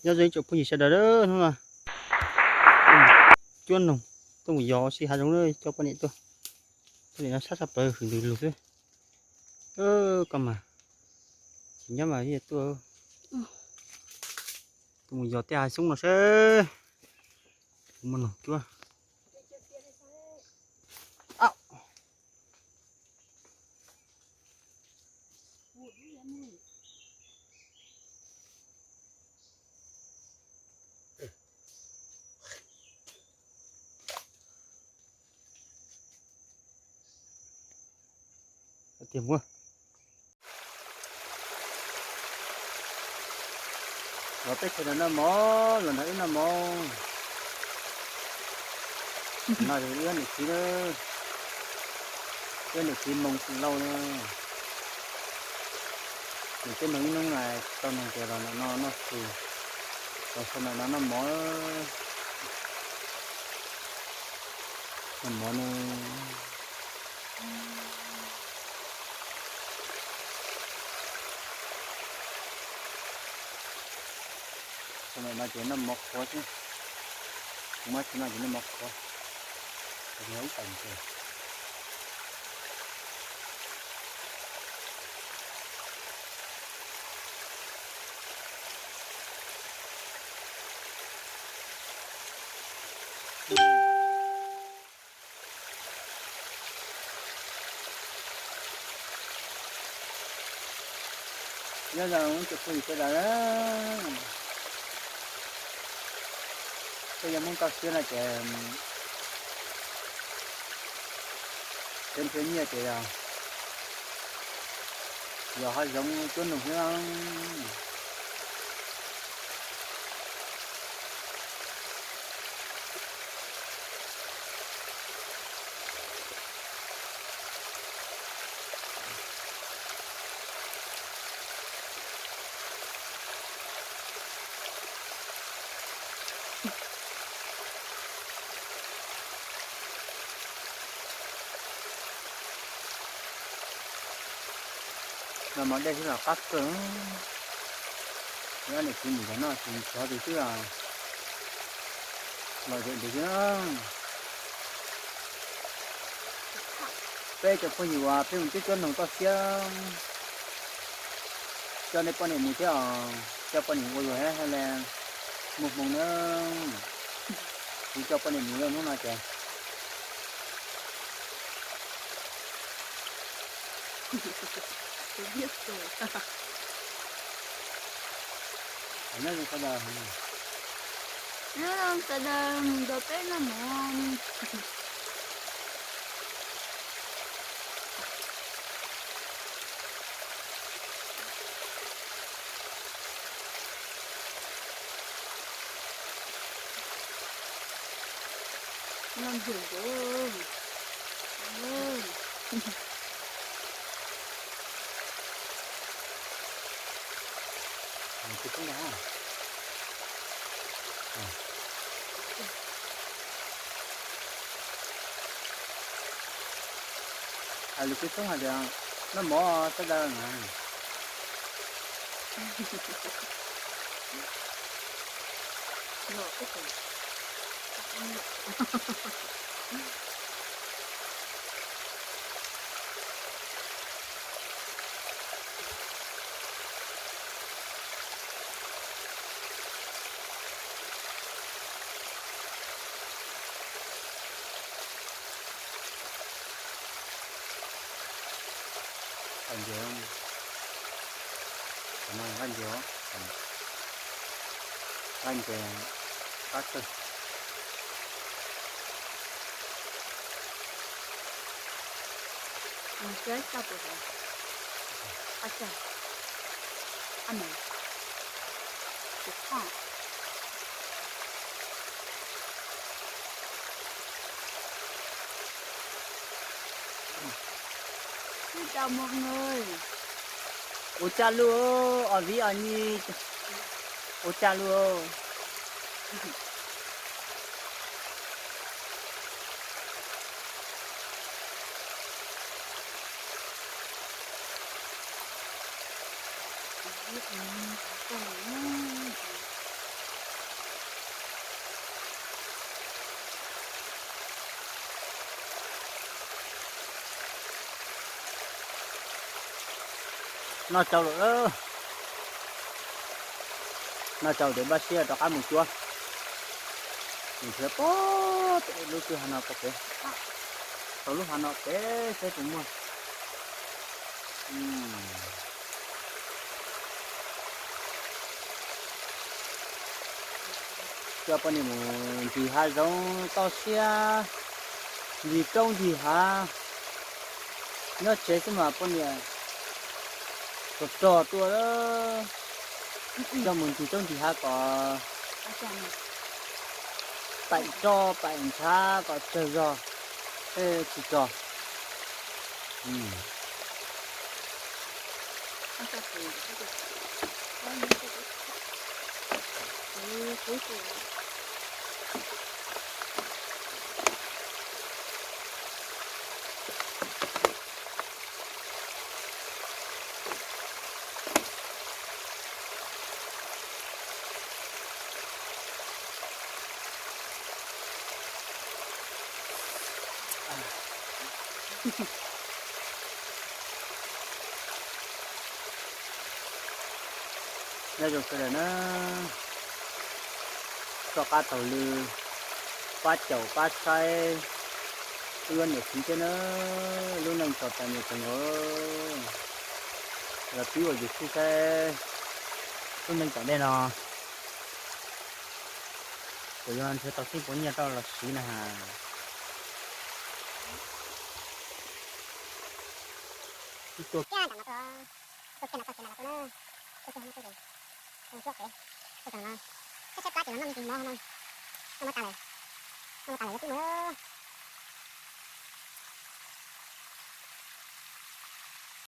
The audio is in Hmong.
Nyob zoo ib tsoom phooj ywg sawv daws, hnub no cuab noog tuaj mus yos si hav zoov, coj poj niam tuaj, poj niam no sab sab plawv hwm ntws lug xwb. Koj mas tsis nyob mas tuaj, tuaj mus yos tej hav xyoob no seb muaj noog cuab. Tiag muab los peb chaw noj mov, los nrog wb noj mov. No yog wb niam txiv, wb niam txiv Moo Xeem Lauj na. Nws twb nug ib hnub no tsis tau nug ces los no noj su, los sau no noj mov, noj mov no. Sau no ces noj mov qhuav xwb, kuv muab tsis noj ces noj mov qhuav, ib tag ntses. Nyob zoo ib tsoom phooj ywg sawv daws, peb yog Hmoob toj siab no ces peb nrhiav nyiaj ces yog hav zoov cuab noog thiab. Noj mov dej xwb los qab kawg. Ob niam txiv mus zov noj ces tsov tus twb los zem ntawd xwb. Peb cov phooj ywg uas peb mus cuab cuab noog toj siab, coj nej poj niam mus thiab os, coj poj niam ua luag hab hab le muaj hmoo na. Kuv coj poj niam mus lawm hnub no ces nyob zoo sawv daws, nyob zoo sawv daws mus nrog peb noj mov. Noj ntsum ntsum. Hais lus tib toob hais tias noj mov sawv daws na. Nqaij ntses, qhov no nqaij ntses, nqaij ntses qab kawg. Ua cas lug, ob viv ob nyiv, ua cas lug. Noj tsau lawm, noj tsau ces npaj siab rov qab mus cuab. Mus nrhiav pem lub twg hav no pem, tau lub hav no pem seb puas muaj. Coj poj niam mus ncig hav zoov toj siab, ncig roob ncig hav, nyob tsev xwb mas poj niam rog rog tuaj. Coj mus ncig roob ncig hav kom paim roj paim ntshav kom tsawg zog, tej tsis rog. Nyob zoo sawv daws na, soj qab taug lw, pab caum pab saib wb niam txiv thiab na, lub neej txom txom nyem kawg nkaus. Los pib ua YouTube saib lub neej tom ntej no puas yuav nrhiav tau txij puas nyiaj rau los siv na has. Ib tuaj